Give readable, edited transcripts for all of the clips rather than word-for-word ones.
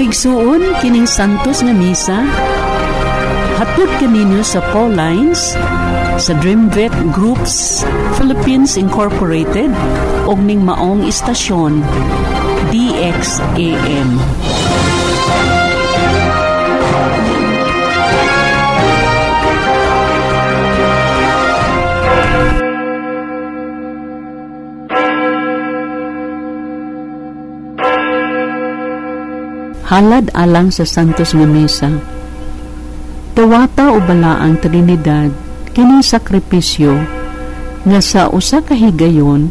Igsuon kining Santos nga misa hatod kaninyo sa Paulines sa Dreamvet Groups Philippines Incorporated og ning maong istasyon DXAM. Halad alang sa Santos nga Misa. Dawata o balaang Trinidad kining sakripisyo nga sa usa ka higayon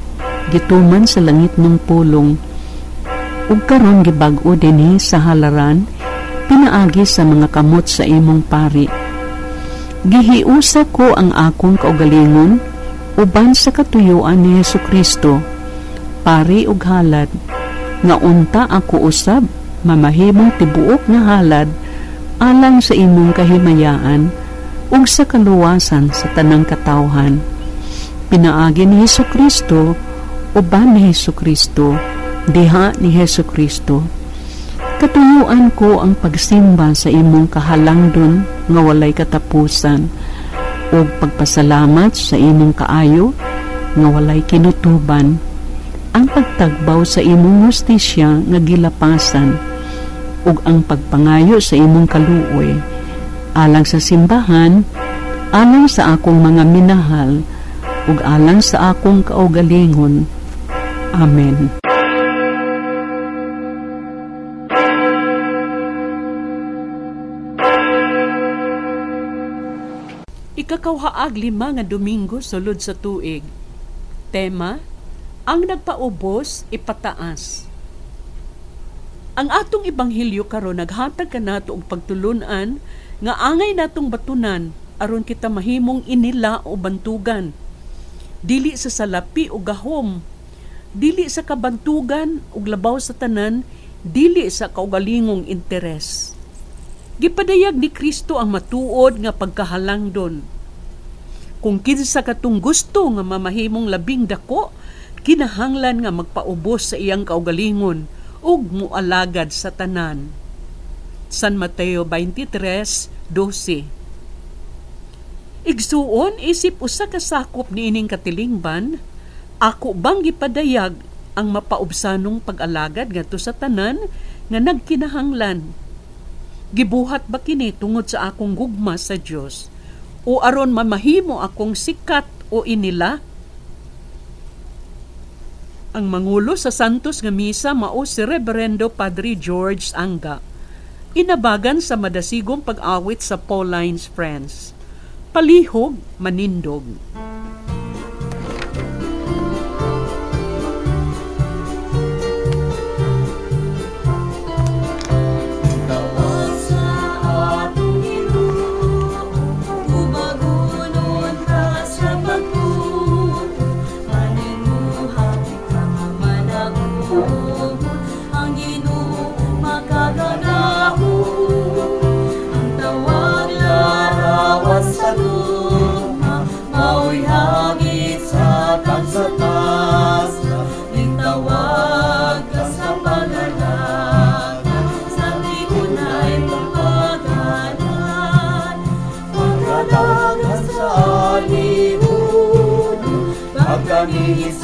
gituman sa langit ng pulong ug karon gibag-o dinhi sa halaran pinaagi sa mga kamot sa imong pari. Gihiusa ko ang akong kaugalingon uban sa katuyuan ni Hesukristo, pari ug halad, nga unta ako usab mamahimong tibuok nga halad alang sa imong kahimayaan ug sa kaluwasan sa tanang katawhan. Pinaagi ni Hesukristo, uban ni Hesukristo, diha ni Hesukristo. Katuyuan ko ang pagsimba sa imong kahalangdon nga walay katapusan ug pagpasalamat sa imong kaayo nga walay kinutuban, ang pagtagbaw sa imong hustisya nga gilapasan ug ang pagpangayo sa imong kaluoy alang sa simbahan, alang sa akong mga minahal ug alang sa akong kaugalingon. Amen. Ikakawhaag lima nga Domingo sulod sa tuig. Tema: ang nagpaubos ipataas. Ang atong ebanghelyo karon naghatag kanato og pagtulun-an nga angay natong batunan aron kita mahimong inila o bantugan. Dili sa salapi o gahom, dili sa kabantugan ug labaw sa tanan, dili sa kaugalingong interes. Gipadayag ni Kristo ang matuod nga pagkahalangdon. Kung kinsa katong gusto nga mamahimong labing dako, kinahanglan nga magpaubos sa iyang kaugalingon ug mualagad sa tanan. San Mateo 23:12. Igsuon, isip usa ka sakop niining katilingban, ako bang gipadayag ang mapaubsanong pag-alagad ngadto sa tanan nga nagkinahanglan? Gibuhat ba kini tungod sa akong gugma sa Dios o aron mamahimo akong sikat o inila? Ang mangulo sa Santos nga Misa mao si Reverendo Padre George Anga. Inabagan sa madasigong pag-awit sa Paulines Friends. Palihog manindog.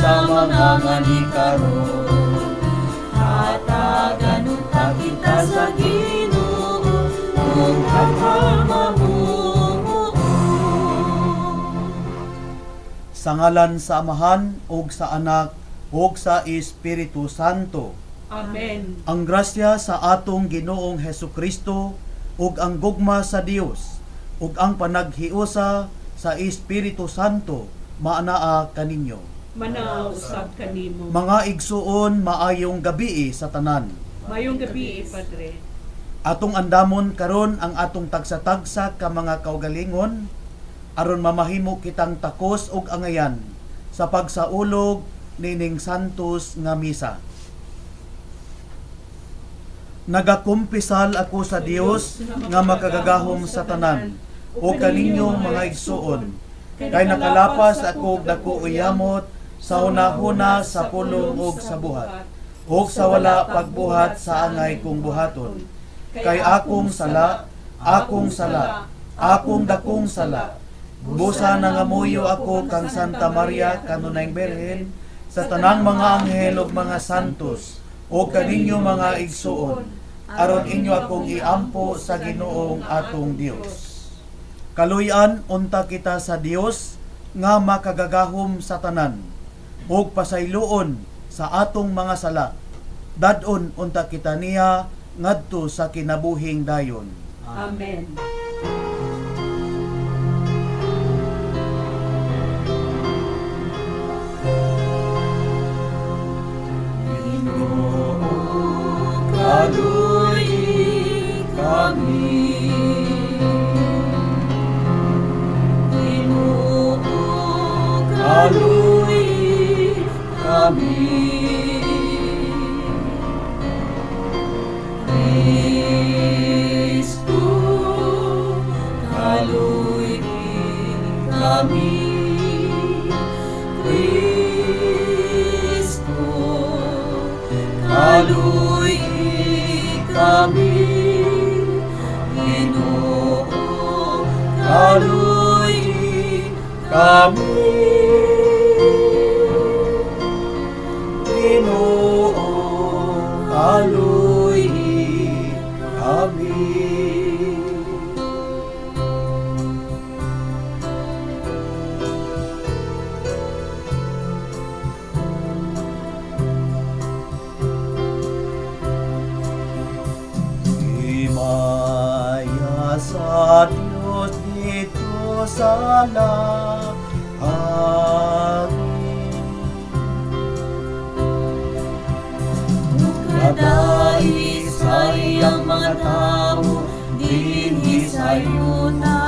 Sa mga nganikaron, hatagan unta kita sa Ginoo ug pagmamumuo. Sa ngalan sa Amahan ug sa Anak ug sa Espiritu Santo. Amen. Ang grasya sa atong Ginoong Hesukristo ug ang gugma sa Dios ug ang panaghiusa sa Espiritu Santo maanaa kaninyo. Manausab kanimo. Mga igsuon, maayong gabii sa tanan. Maayong gabii, Padre. Atong andamon karon ang atong tagsa-tagsa ka mga kaugalingon aron mamahimo kitang takos og angayan sa pagsaulog nining Santos nga misa. Nagakumpisal ako sa Dios nga makagagahom sa tanan o kaninyong mga igsuon, kay nakalapas ako og dako uyamot sa hunahuna, sa pulong ug sa buhat, ug sa wala pagbuhat sa angay kong buhaton. Kay akong sala, akong sala, akong dakong sala. Busa nangamuyo ako kang Santa Maria kanunayng Birhen, sa tanang mga anghel ug mga santos, o kaninyo mga igsuon, aron inyo akong iampo sa Ginoong atong Dios. Kaluy-an unta kita sa Dios nga makagagahom sa tanan, ug pasayloon sa atong mga sala. Dad-on unta kita niya ngadto sa kinabuhing dayon. Amen. Kaluy kami, Ginoo, kaluy kami. Kristo, kaluy kami. Kristo, kaluy kami. Ginoo, kaluy kami. Ginoo, kaluy kami. Himaya sa Diyos dito sa langit. Kadai sa iyang mga tao dinhi sa yuta.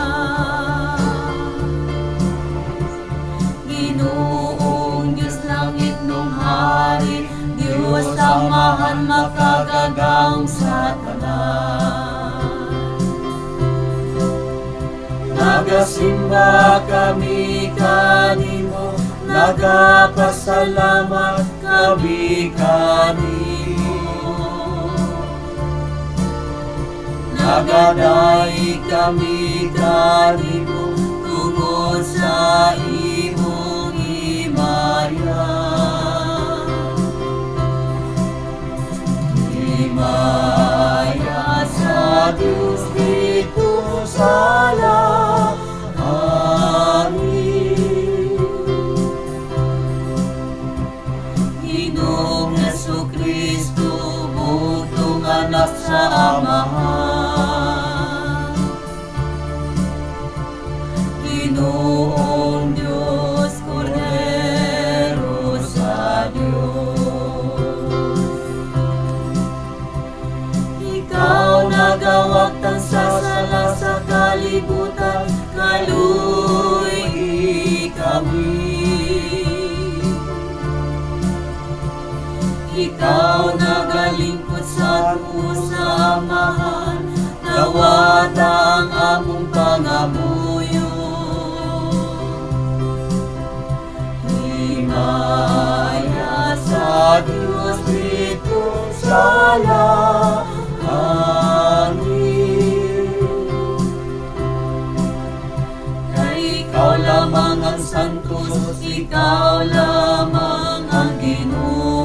Ginoong Diyos langit nung hari, Diyos Amahan makagagahom sa tanan. Nagasimba kami kanimo, nagapasalamat kami kanimo. Nagaday kami kanimo tungod sa imong himaya. Himaya sa Diyos dito sa langit. Ginoong Jesucristo, bugtong anak sa Amahan. Ginoong Diyos, Kordero sa Diyos. Ikaw nagawagtan sa sala sa kalibutan, kaluy kami. Ikaw nagalingkod sa tuo sa Amahan, dawata ang among pangamuyo. Himaya sa Diyos dito sa langit. Kay ikaw lamang ang santos, ikaw lamang ang Ginoo.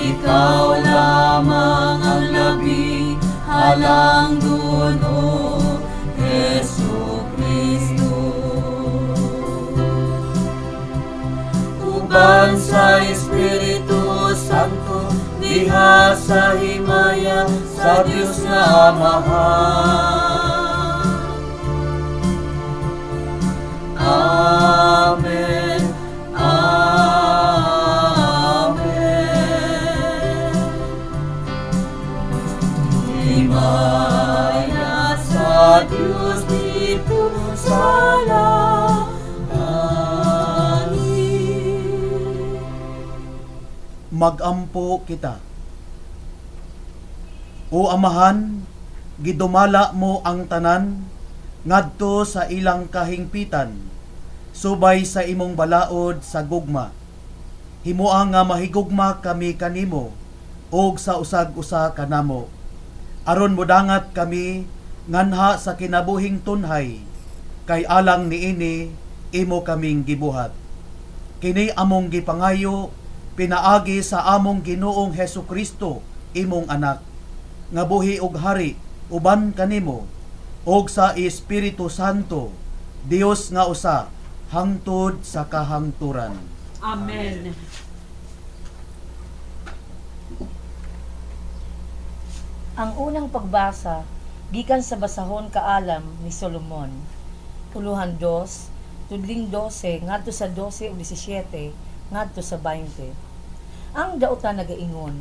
Ikaw lamang ang labi, halang duno, Jesu Kristo. Uban sa Espiritu Santo, diha sa himaya sa Diyos nga Amahan. Amen. Amen. Himaya sa Diyos dito sa langit. Magampo kita. O Amahan, gidumala mo ang tanan ngadto sa ilang kahingpitan, subay sa imong balaod sa gugma. Himoa nga mahigugma kami kanimo ug sa usag-usa kanamo, aron modangat kami nganha sa kinabuhing tunhay, kay alang niini imo kaming gibuhat. Kini among gipangayo pinaagi sa among Ginoong Hesukristo, imong anak, nga buhi og hari uban kanimo ug sa Espiritu Santo, Dios nga usa, hangtod sa kahangturan. Amen. Ang unang pagbasa gikan sa basahon kaalam ni Solomon. Uluhan 2, tudling 12 ngadto sa 12 ug 17 ngadto sa 20. Ang dautan nagaingon,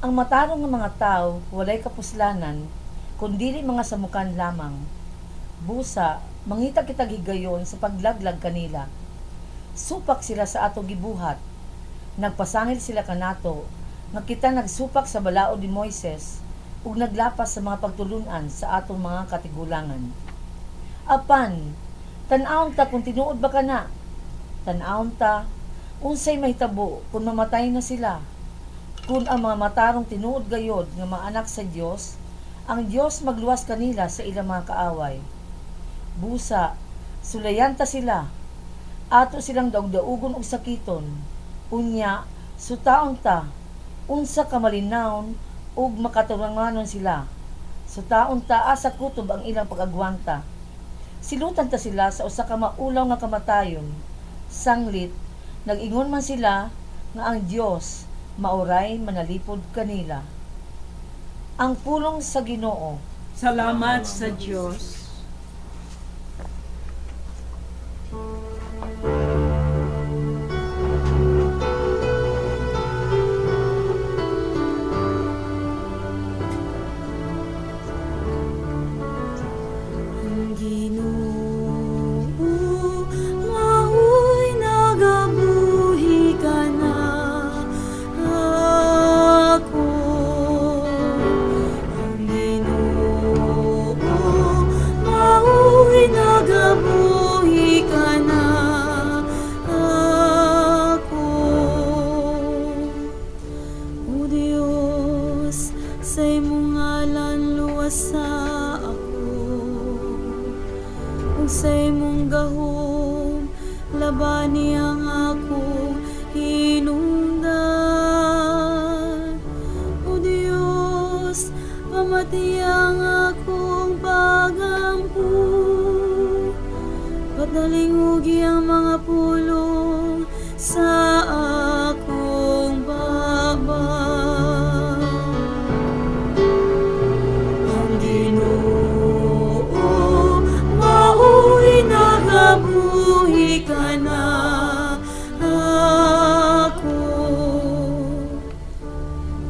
ang matarong nga mga tawo walay kapuslanan kun dili mga samukan lamang. Busa, mangita kitag higayon sa paglaglag kanila. Supak sila sa ato gibuhat. Nagpasangil sila kanato nga kita nagsupak sa balaod ni Moises ug naglapas sa mga pagtulun-an sa atong mga katigulangan. Apan, tan-awon ta kung tinuod ba kana. Tan-awon ta unsay mahitabo kung mamatay na sila. Kung ang mga matarong tinuod gayod nga mga anak sa Dios, ang Dios magluwas kanila sa ilang mga kaaway. Busa, sulayan ta sila. Ato silang daog-daugon og sakiton. Unya, sutaon ta, unsa ka malinawon ug makaturanganon sila. Sutaon ta asa kutob ang ilang pag-agwanta. Silutan ta sila sa usa ka maulaw nga kamatayon. Sanglit, nag-ingon man sila nga ang Dios maoray manalipod kanila. Ang pulong sa Ginoo. Salamat sa Dios. Ang Ginoo mao'y nagabuhi kana ako. Ang Ginoo mao'y nagabuhi kana ako. O Dios, sa imong ngalan luwasa ako, ug sa imong gahom labani ang akong hinungdan. O Dios, pamati ang akong pagampo, patalingugi ang mga pulong sa akong baba. Ang Ginoo mao'y nagabuhi kana ako.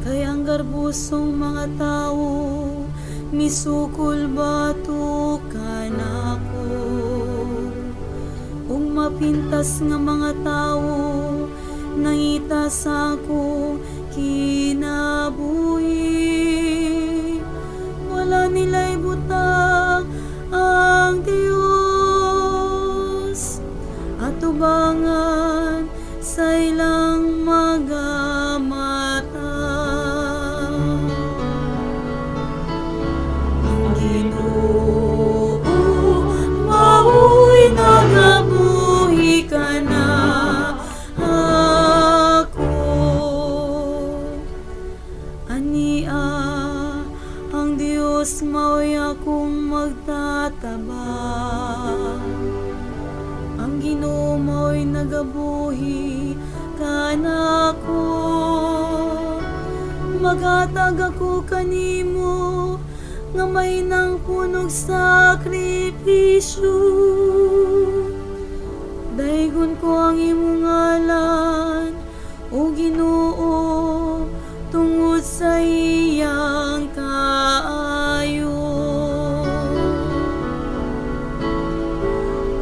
Kay ang garbusong mga tawo misukol bato kanako, ug mapintas nga mga tawo nangita sa akong kinabuhi. Wala nila'y butang ang Dios, atubangan sa ilang mga mata. Ang Ginoo mao'y nagabuhi kana ako. Ania ang Dios mao'y akong magtataba. Ang Ginoo mao'y nagabuhi kanako. Maghatag ako kanimo nga may nang punog sakripisyo. Daygon ko ang imong ngalan, o Ginoo, tungod sa iyang kaayo.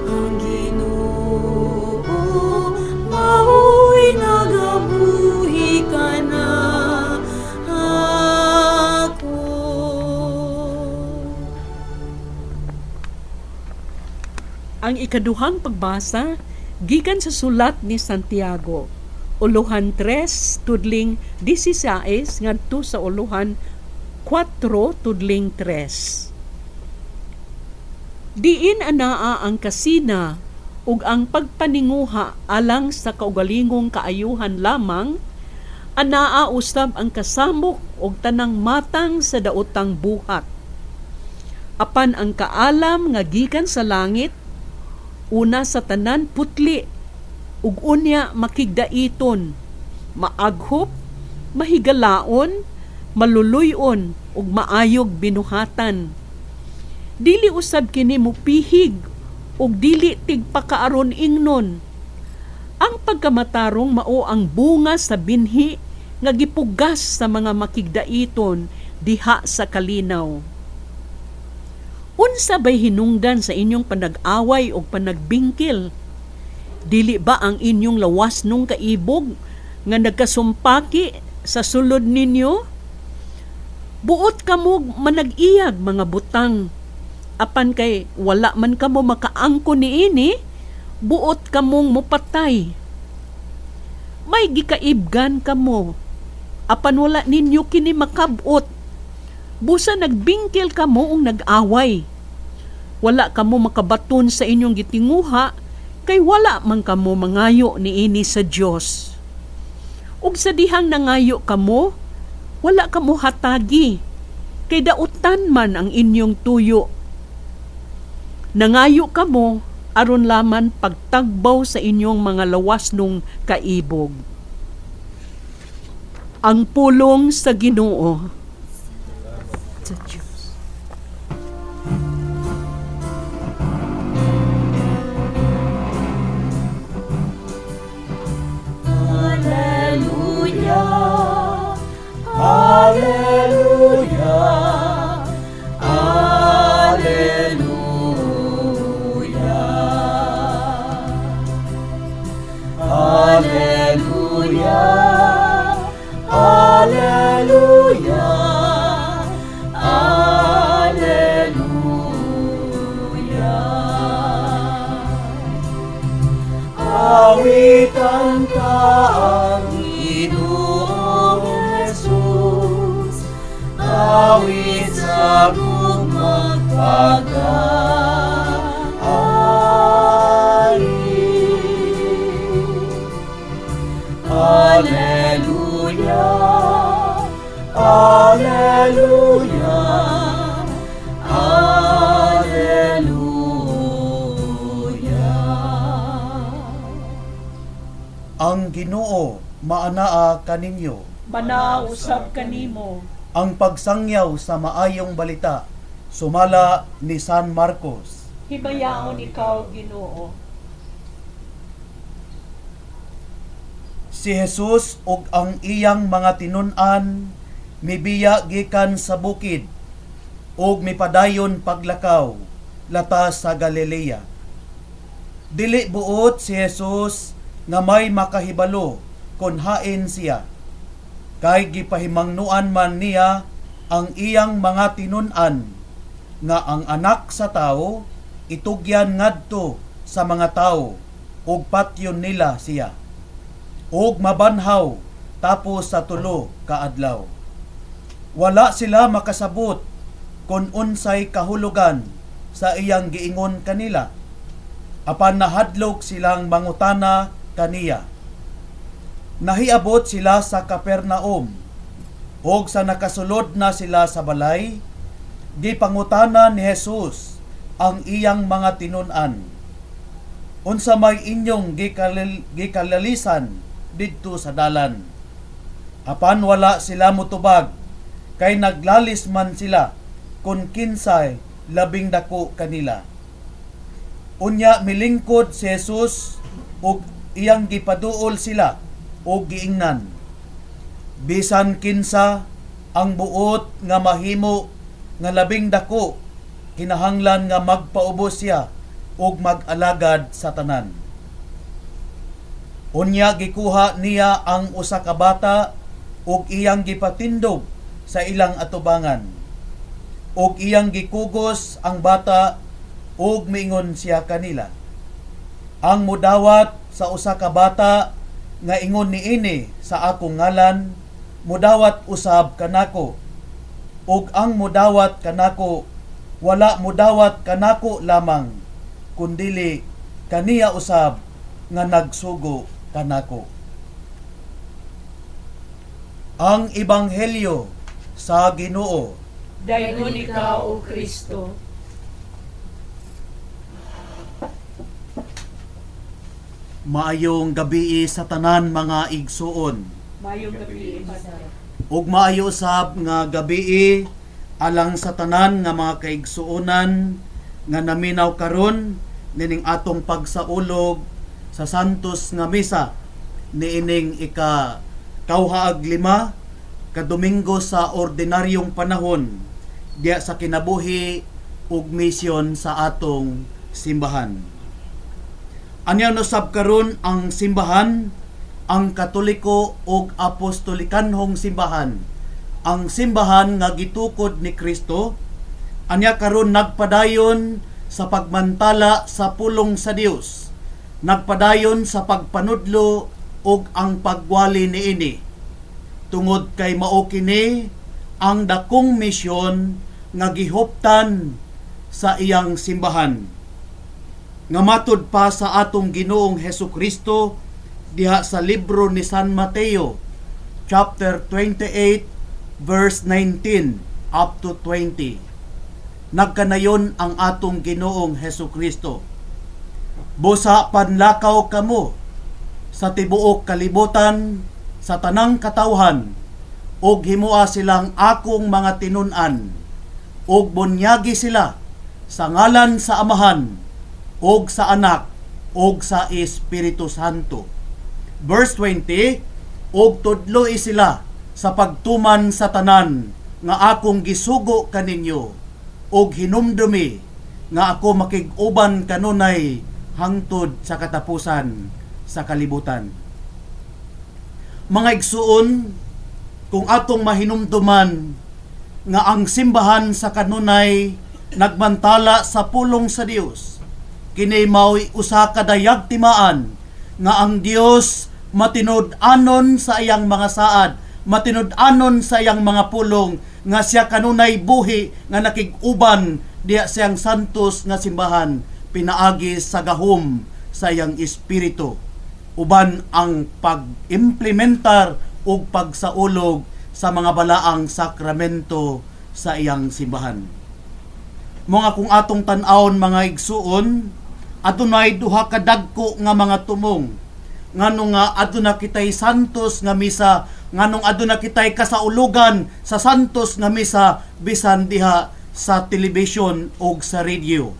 Ang Ginoo mao'y nagabuhi kana ako. Ang ikaduhang pagbasa gikan sa sulat ni Santiago, uluhan 3 tudling 16 ngadto sa uluhan 4 tudling 3. Diin anaa ang kasina ug ang pagpaninguha alang sa kaugalingong kaayuhan lamang, anaa usab ang kasamok og tanang matang sa daotang buhat. Apan ang kaalam nga gikan sa langit, una sa tanan putli, ug unya makigdaiton, maaghop, mahigalaon, maluluy-on ug maayog binuhatan. Dili usab kini mupihig ug dili tigpakaaron ingnon. Ang pagkamatarong mao ang bunga sa binhi nga gipugas sa mga makigdaiton diha sa kalinaw. Unsa bay hinungdan sa inyong panag-away og panagbingkil? Dili ba ang inyong lawas nung kaibog nga nagkasumpaki sa sulod ninyo? Buot kamo manag-iyag mga butang, apan kay wala man kamo makaangkon niini, buot kamong mopatay. May gikaibgan kamo, apan wala ninyo kini makab-ot. Busa nagbingkil kamo ug nag-away. Wala kamo makabaton sa inyong gitinguha, kay wala man kamo mangayo niini sa Dios. Ug sa dihang nangayo kamo, wala kamo hatagi, kay dautan man ang inyong tuyo. Nangayo kamo aron laman pagtagbaw sa inyong mga lawas nung kaibog. Ang pulong sa Ginoo. Sa Diyos. Alleluia, Alleluia, Alleluia. Alleluia, Alleluia, Alleluia. Awitan ta ang Ginoong Jesus, awit sa gugmang pag-aari. Alleluia, Alleluia, Alleluia. Ang Ginoo maanaa kaninyo. Manausab kanimo. Ang pagsangyaw sa maayong balita sumala ni San Marcos. Himayaon ikaw, Ginoo. Si Jesus ug ang iyang mga tinun-an mibiya gikan sa bukid ug mipadayon paglakaw lata sa Galilea. Dili buot si Jesus nga may makahibalo kon hain siya, kay gipahimangnuan man niya ang iyang mga tinun-an nga ang anak sa tawo itugyan ngadto sa mga tawo ug patyon nila siya ug mabanhaw tapos sa 3 ka adlaw. Wala sila makasabot kon unsay kahulugan sa iyang giingon kanila, apan nahadlok silang mangutana kaniya. Nahiabot sila sa Capernaum, ug sa nakasulod na sila sa balay, gipangutana ni Jesus ang iyang mga tinun-an. Unsa may inyong gikalalisan didto sa dalan? Apan wala sila motubag, kay naglalis man sila kun kinsay labing dako kanila. Unya milingkod si Jesus ug iyang gipaduol sila ug giingnan, bisan kinsa ang buot nga mahimo nga labing dako, kinahanglan nga magpaubos siya ug mag-alagad sa tanan. Unya gikuha niya ang usa ka bata ug iyang gipatindog sa ilang atubangan, ug iyang gikugos ang bata ug miingon siya kanila, ang mudawat sa usa ka bata nga ingon niini sa akong ngalan mudawat usab kanako, ug ang mudawat kanako wala mudawat kanako lamang, kundili kaniya usab nga nagsugo kanako. Ang Ebanghelyo sa Ginoo. Dayon ikaw, O Kristo. Maayong gabii sa tanan mga igsuon. Maayong gabii, Padre. Ug maayo usab nga gabii alang sa tanan nga mga kaigsuonan nga naminaw karon nining atong pagsaulog sa Santos nga Misa niining ika 25 ka Domingo sa ordinaryong panahon diya sa kinabuhi ug misyon sa atong simbahan. Anya usab karon ang simbahan, ang Katoliko ug Apostolikanhong simbahan, ang simbahan nga gitukod ni Kristo, anya karon nagpadayon sa pagmantala sa pulong sa Dios, nagpadayon sa pagpanudlo ug ang pagwali niini. Tungod kay mao kini ang dakong misyon nga gihuptan sa iyang simbahan. Nga matud pa sa atong Ginoong Hesukristo diha sa libro ni San Mateo chapter 28 verse 19 up to 20. Nagkanayon ang atong Ginoong Hesukristo. Busa panlakaw kamo sa tibuok kalibutan sa tanang katawhan, ug himoa silang akong mga tinun-an, ug bunyagi sila sa ngalan sa Amahan ug sa Anak ug sa Espiritu Santo. Verse 20, ug tudloi sila sa pagtuman sa tanan nga akong gisugo kaninyo, ug hinumdumi nga ako makig-uban kanunay hangtod sa katapusan sa kalibutan. Mga igsuon, kung atong mahinumduman nga ang simbahan sa kanunay nagmantala sa pulong sa Dios, kini mao'y usa ka dayag timaan nga ang Dios matinud-anon sa iyang mga saad, matinud-anon sa iyang mga pulong, nga siya kanunay buhi nga nakig-uban diya siyang santos nga simbahan pinaagi sa gahom sa iyang espiritu, uban ang pag-implementar ug pagsaulog sa mga balaang sakramento sa iyang simbahan. Mga kung atong tan-awon mga igsuon, adunay duha ka dagko nga mga tumong. Ngano nga aduna kitay santos nga misa, nganong aduna kitay kasaulugan sa santos nga misa bisan diha sa telebisyon ug sa radio.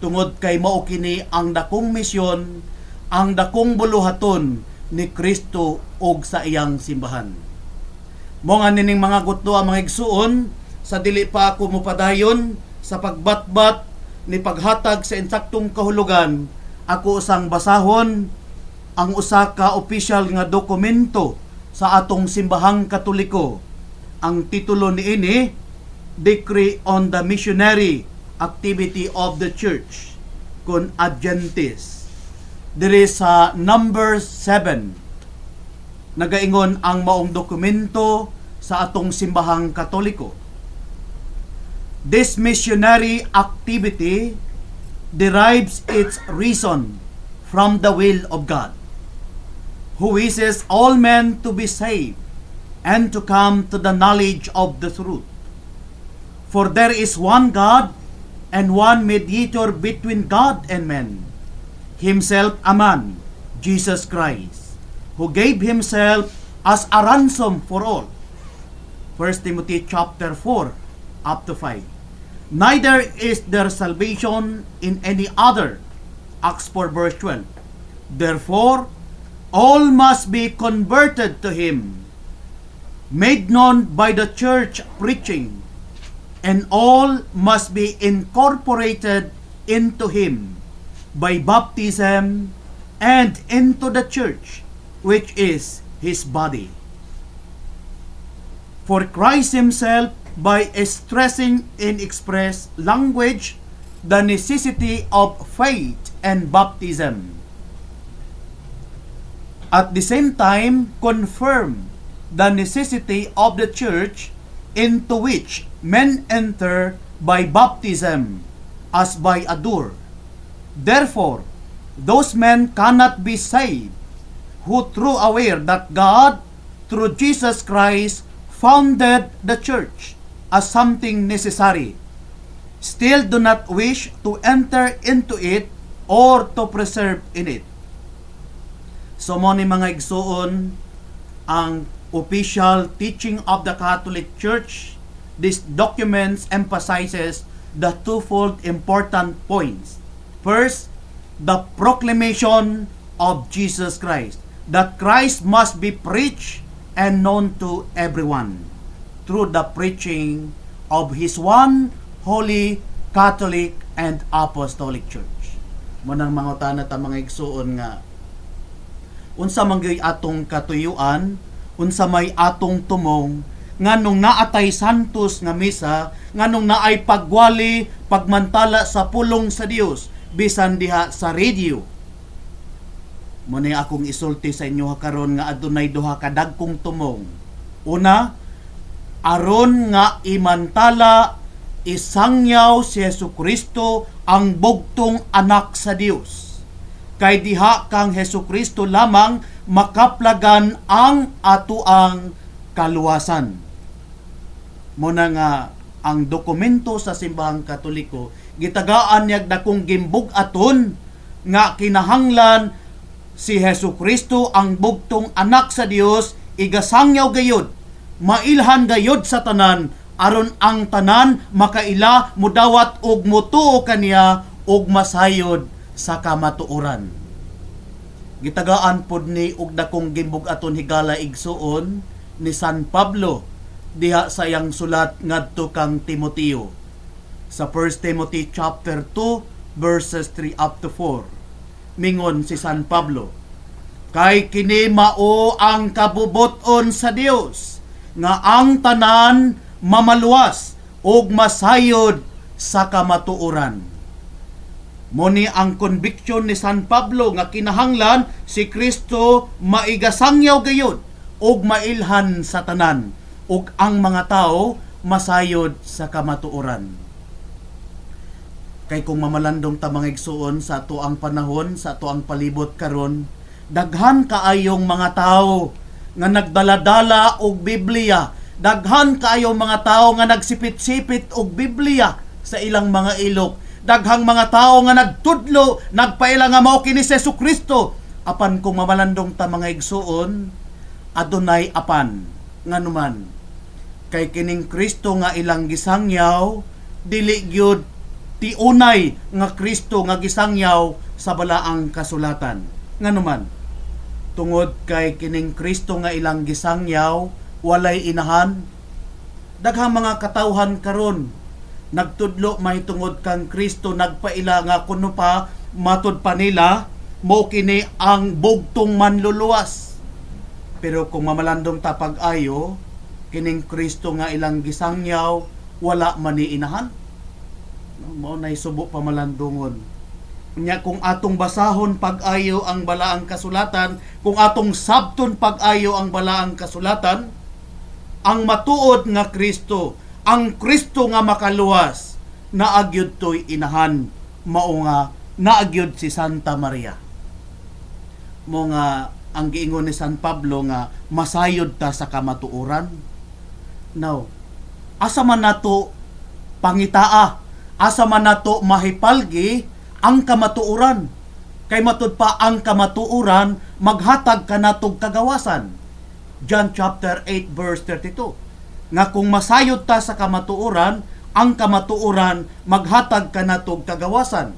Tungod kay mao kini ang dakong misyon, ang dakong buluhaton ni Kristo ug sa iyang simbahan. Mo nga nining mga gutlo ang mga igsuon, sa dili pa ako mopadayon sa pagbatbat ni paghatag sa insaktong kahulugan, ako usang basahon ang usa ka opisyal nga dokumento sa atong simbahang Katoliko. Ang titulo niini, Decree on the Missionary Activity of the Church con Agentes. Diri sa number 7, nagaingon ang maong dokumento sa atong simbahang Katoliko. This missionary activity derives its reason from the will of God, who wishes all men to be saved and to come to the knowledge of the truth. For there is one God and one mediator between God and men, himself a man, Jesus Christ, who gave himself as a ransom for all. 1 Timothy chapter 4 up to 5. Neither is there salvation in any other. Acts 4 verse 12. Therefore, all must be converted to him, made known by the church preaching, and all must be incorporated into him by baptism and into the church, which is his body. For Christ himself, by stressing in express language the necessity of faith and baptism, At the same time, confirm the necessity of the church into which men enter by baptism as by a door. Therefore, those men cannot be saved who, though aware that God, through Jesus Christ, founded the church as something necessary, still do not wish to enter into it or to persevere in it. So mao ni, mga igsuon, ang official teaching of the Catholic Church. This documents emphasizes the twofold important points. First, the proclamation of Jesus Christ, that Christ must be preached and known to everyone through the preaching of His one holy, Catholic, and Apostolic Church. Mao nang mangutana ta, mga igsuon, nga unsa man gyud atong katuyuan, unsa may atong tumong, nganong naa tay santos nga misa, nganong naay pagwali, pagmantala sa pulong sa Dios bisan diha sa radio. Mao ni akong isulti sa inyo karon nga adunay duha ka dagkong tumong. Una, aron nga imantala, isangyaw si Hesus Kristo, ang bugtong anak sa Dios. Kay diha kang Hesus Kristo lamang makaplagan ang atuang kaluwasan. Mao na nga ang dokumento sa Simbahang Katoliko gitagaan niya dakong gimbug-aton nga kinahanglan si Hesus Kristo, ang bugtong anak sa Dios, igasangyaw gayud, mailhan gayud sa tanan, aron ang tanan makaila, mudawat og mutuo kaniya ug masayod sa kamatuoran. Gitagaan pod ni og dakong gimbug-aton, higala igsuon, ni San Pablo diha sa iyang sulat ngadto kang Timoteo sa 1 Timothy chapter 2 verses 3 up to 4. Mingon si San Pablo, "Kay kini mao ang kabubuton sa Dios, nga ang tanan mamaluwas ug masayod sa kamatuoran." Mao ni ang conviction ni San Pablo nga kinahanglan si Kristo maigasangyaw gayud ug mailhan sa tanan ug ang mga tao masayod sa kamatuoran. Kay kung mamalandong ta, mga igsuon, sa atoang panahon, sa atoang palibot karon, daghan kaayong mga tao nga nagdala-dala og Biblia, daghan kaayong mga tao nga nagsipit-sipit og Biblia sa ilang mga ilok, daghang mga tao nga nagtudlo, nagpaila nga mao kini si Kristo. Apan kung mamalandong ta, mga igsuon, adunay apan. Nganuman? Kay kining Kristo nga ilang gisangyaw dili gyud tiunay nga Kristo nga gisangyaw sa balaang kasulatan. Nganuman? Tungod kay kining Kristo nga ilang gisangyaw walay inahan. Daghang mga katawhan karon nagtudlo mahitungod kang Kristo, nagpaila nga kuno pa, matud pa nila, mao kini ang bugtong manluluwas. Pero kung mamalandong ta pag-ayo, kining Kristo nga ilang gisangyaw wala man ni inahan. No, mao nay subo pamalandungon. Unya kung atong basahon pag-ayo ang balaang kasulatan, kung atong sabton pag-ayo ang balaang kasulatan, ang matuod nga Kristo, ang Kristo nga makaluwas, naa gyud toy inahan, mao nga naa gyud si Santa Maria. Mao nga ang giingon ni San Pablo nga masayod ta sa kamatuoran. Now, asa man nato pangitaa, asa man nato mahipalgi ang kamatuoran? Kay matud pa ang kamatuoran maghatag kanatog kagawasan. John chapter 8 verse 32. Nga kung masayod ta sa kamatuoran, ang kamatuoran maghatag kanatog kagawasan.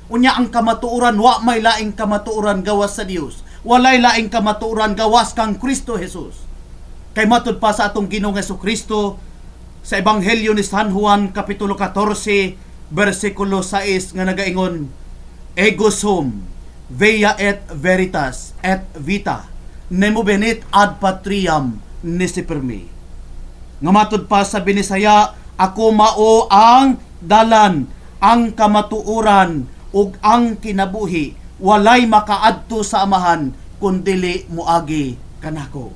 Unya ang kamatuoran, wa may laing kamatuoran gawas sa Dios. Walay laing kamatuoran gawas kang Kristo Jesus. Kay matud pa sa atong Ginoong Kristo sa Ebanghelyo ni San Juan kapitulo 14 bersikulo 6 nga nagaingon, "Ego sum via et veritas et vita, nemo venit ad patriam nisi per me." Nga matud pa sa Binisaya, "Ako mao ang dalan, ang kamatuoran ug ang kinabuhi, walay makaadto sa Amahan kun dili moagi kanako.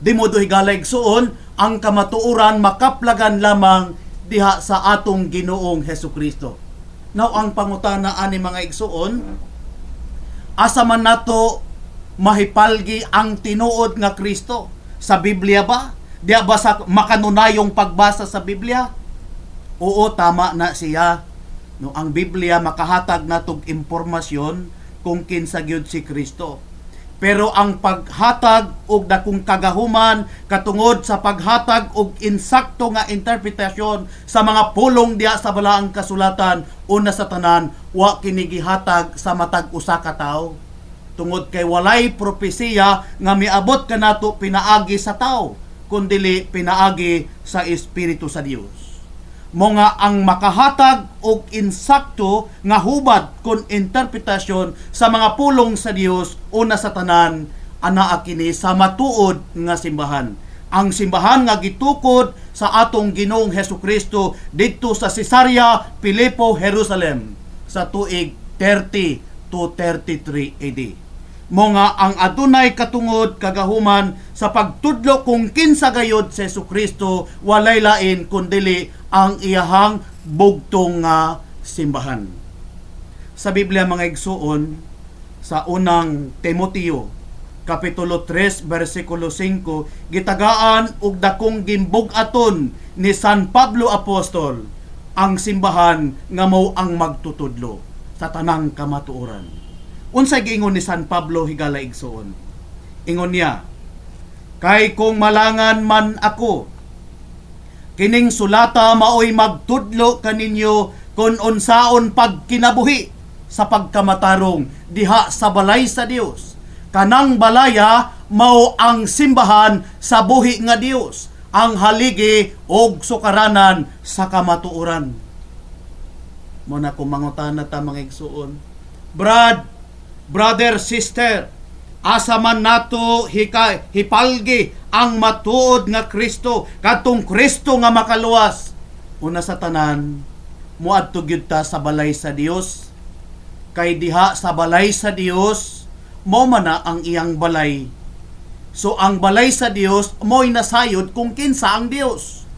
Di mo higala, igsuon, ang kamatuoran makaplagan lamang diha sa atong Ginoong Hesukristo. Now, ang pangutana ani, mga igsuon, asa man nato mahipalgi ang tinuod nga Kristo? Sa Biblia ba? Diha ba sa makanunayong pagbasa sa Biblia? Oo, tama na siya. No, ang Biblia makahatag natog impormasyon kung kinsa gyud si Kristo. Pero ang paghatag og dakong kagahuman katungod sa paghatag og insakto nga interpretasyon sa mga pulong diha sa Balaang Kasulatan, una sa tanan, wa kini gihatag sa matag usa ka tawo. Tungod kay walay propesiya nga miabot kanato pinaagi sa tawo, kundili pinaagi sa Espiritu sa Dios. Mo nga ang makahatag og insakto nga hubad kon interpretasyon sa mga pulong sa Dios, una sa tanan, anaa kini sa matuod nga simbahan. Ang simbahan nga gitukod sa atong Ginoong Hesukristo didto sa Cesarea Philippi, Jerusalem sa tuig 30 to 33 AD. Mo nga ang adunay katungod kagahuman sa pagtudlo kung kinsa gayod si Hesukristo, walay lain kundili ang iyahang bugtong nga simbahan. Sa Biblia, mga igsuon, sa Unang Timoteo kapitulo 3 bersikulo 5, gitagaan og dakong gimbug-aton ni San Pablo Apostol ang simbahan nga mao ang magtutudlo sa tanang kamatuoran. Unsay giingon ni San Pablo, higala igsuon? Ingon niya, "Kay kung malangan man ako, kining sulata maoy magtudlo kaninyo kung unsaon pagkinabuhi sa pagkamatarong diha sa balay sa Dios. Kanang balaya mao ang simbahan sa buhi nga Dios, ang haligi og sukaranan sa kamatuoran." Mo na kung mangutana ta, mga igsuon, Brad, brother, sister, asa man nato hipalgi ang matuod nga Kristo, kadtong Kristo nga makaluwas? Una sa tanan, moadto gyud ta sa balay sa Dios. Kay diha sa balay sa Dios, mao man na ang iyang balay. So ang balay sa Dios mo'y nasayod kung kinsa ang Dios.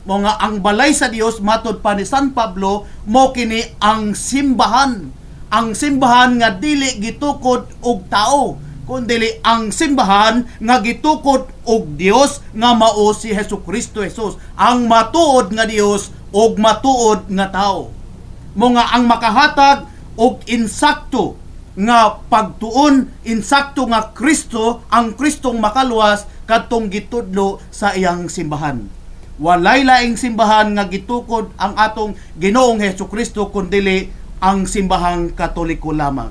Mo nga ang balay sa Dios, matod pa ni San Pablo, mo kini ang simbahan. Ang simbahan nga dili gitukod og tao, kundili ang simbahan nga gitukod og Dios nga mao si Hesus Kristo Jesus, ang matuod nga Dios ug matuod nga tao. Mo nga ang makahatag og insakto nga pagtuon, insakto nga Kristo, ang Kristong makaluwas, kadtong gitudlo sa iyang simbahan. Walay laing simbahan nga gitukod ang atong Ginoong Hesus Kristo kundili ang Simbahang Katoliko lamang.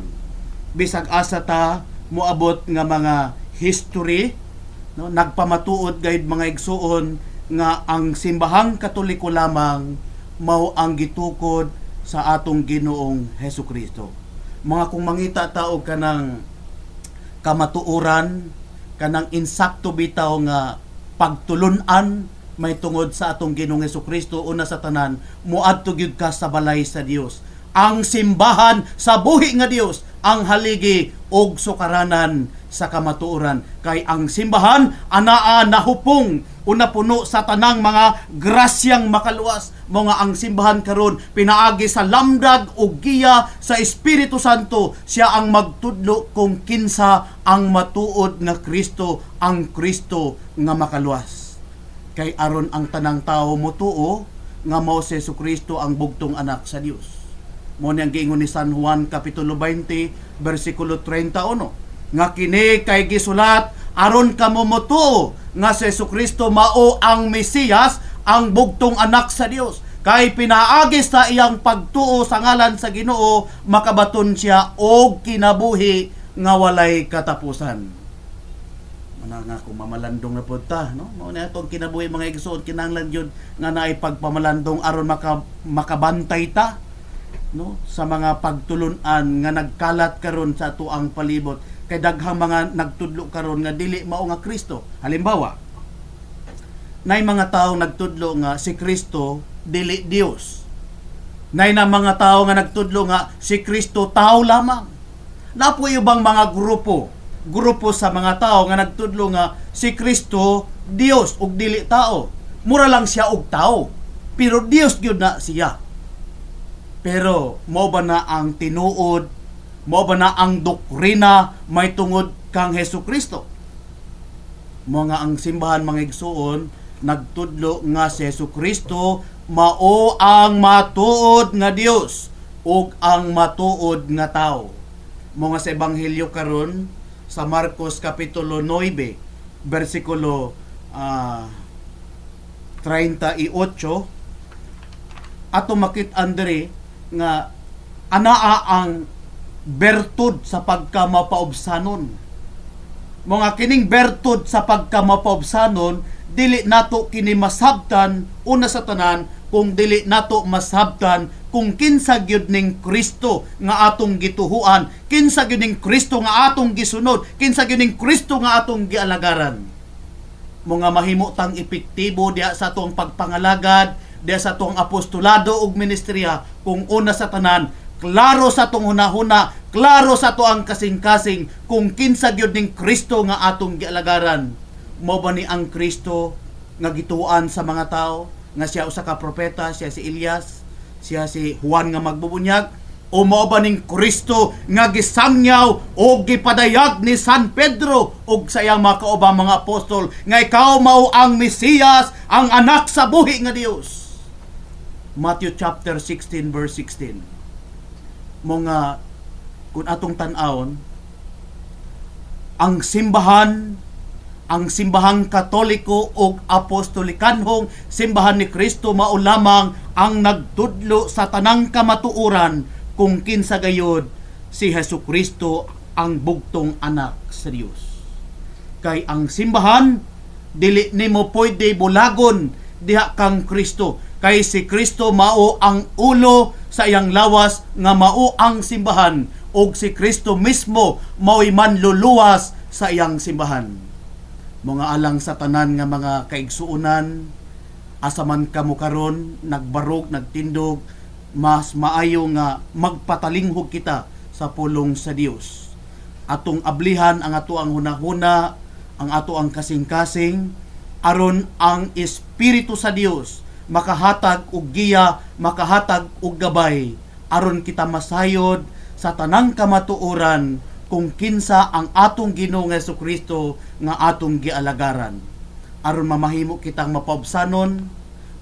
Bisag asa ta moabot nga mga history, no, nagpamatuod gayud, mga igsuon, nga ang Simbahang Katoliko lamang mao ang gitukod sa atong Ginoong Hesus Kristo. Mga kung mangita ta og kanang kamatuoran, kanang insakto bitaw nga pagtulun-an may tungod sa atong Ginoong Hesus Kristo, una sa tanan, moadto gyud ka sa balay sa Dios. Ang simbahan sa buhi nga Dios, ang haligi og sukaranan sa kamatuoran, kay ang simbahan anaa nahupong una puno sa tanang mga grasyang makaluwas. Mo nga ang simbahan karon, pinaagi sa lamdag og giya sa Espiritu Santo, siya ang magtudlo kung kinsa ang matuod nga Kristo, ang Kristo nga makaluwas, kay aron ang tanang tao motuo nga mao si Kristo ang bugtong anak sa Dios. Mo ni ang giingon ni San Juan kapitulo 20 bersikulo 31 nga kini kay gisulat aron kamo motuo nga si Kristo mao ang Mesiyas, ang bugtong anak sa Dios, kay pinaagi sa iyang pagtuo sa ngalan sa Ginoo makabaton siya og kinabuhi nga walay katapusan. Mana nga kung mamalandong na pud ta, no, mao na atong kinabuhi, mga igsoon, kinahanglan gyud nga naay pagpamalandong aron makabantay ta, no, sa mga pagtulun-an nga nagkalat karon sa atuang palibot, kay daghang mga nagtudlo karon nga dili mao nga Kristo. Halimbawa, nay mga tawo nagtudlo nga si Kristo dili Dios. Nay na mga tawo nga nagtudlo nga si Kristo tao lamang. Napoy ubang mga grupo grupo sa mga tao nga nagtudlo nga si Kristo Dios ug dili tao. Mura lang siya og tao, pero Dios gyud na siya. Pero mao ba na ang tinuod, mao ba na ang doktrina may tungod kang Hesus Kristo? Mo nga ang simbahan, mga igsuon, nagtudlo nga si Hesus Kristo mao ang matuod nga Dios ug ang matuod nga tao. Mo nga sa ebanghelyo karon sa Marcos kapitulo 9 bersikulo 38 ato makit-an diri nga anaa ang bertud sa pagkamapaubsanon. Mga kining bertud sa pagkamapaubsanon, dili nato kini masabtan una sa tanan kung dili nato masabtan kung kinsa gyud ning Kristo nga atong gituhuan, kinsa gyud ning Kristo nga atong gisunod, kinsa gyud ning Kristo nga atong gialagaran. Mga mahimo tang epektibo diha sa atong pagpangalagad, diha sa atong apostolado ug ministriya kung una sa tanan klaro sa atong hunahuna, klaro sa ato ang kasing-kasing kung kinsa gyud ning Kristo nga atong gialagaran. Mao ba ni ang Kristo nga gituan sa mga tao nga siya usa ka propeta, siya si Elias, siya si Juan nga magbubunyag, o mao ba ning Kristo nga gisangyaw o gipadayag ni San Pedro og sa iyang mga kaubang mga apostol nga ikaw mao ang Mesiyas, ang anak sa buhi nga Dios? Matthew chapter 16 verse 16. Mga kung atong tan-awon, ang simbahan, ang simbahang Katoliko o Apostolikanhong simbahan ni Kristo mao lamang ang nagtudlo sa tanang kamatuoran kung kinsa gayod si Hesus Kristo ang bugtong anak sa Dios. Kay ang simbahan dili nimo pwede bulagon diha kang Kristo, kay si Kristo mao ang ulo sa iyang lawas nga mao ang simbahan, ug si Kristo mismo mao'y manluluwas sa iyang simbahan. Mga alang sa tanan nga mga kaigsuonan, asa man kamo karon nagbarog, nagtindog, mas maayo nga magpatalinghog kita sa pulong sa Dios. Atong ablihan ang ato ang hunahuna, ang ato ang kasing-kasing, aron ang Espiritu sa Dios makahatag og giya, makahatag og gabay, aron kita masayod sa tanang kamatuoran kung kinsa ang atong Ginoong Hesukristo nga atong gialagaran. Aron mamahimo kitang mapaubsanon,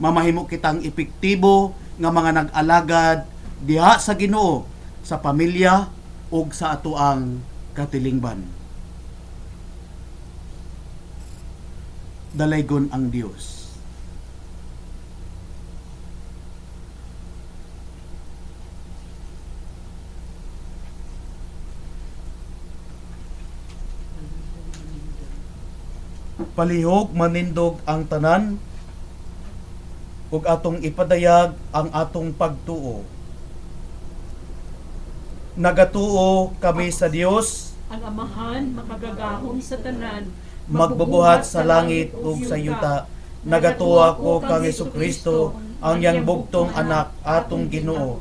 mamahimo kitang epektibo nga mga nag-alagad diha sa Ginoo, sa pamilya ug sa atoang katilingban. Dalaygon ang Dios. Palihog manindog ang tanan ug atong ipadayag ang atong pagtuo. Nagatuo kami sa Dios, ang Amahan makagagahom sa tanan, magbubuhat sa langit ug sa yuta. Nagatuo ako kang Hesukristo, ang iyang bugtong anak, atong Ginoo.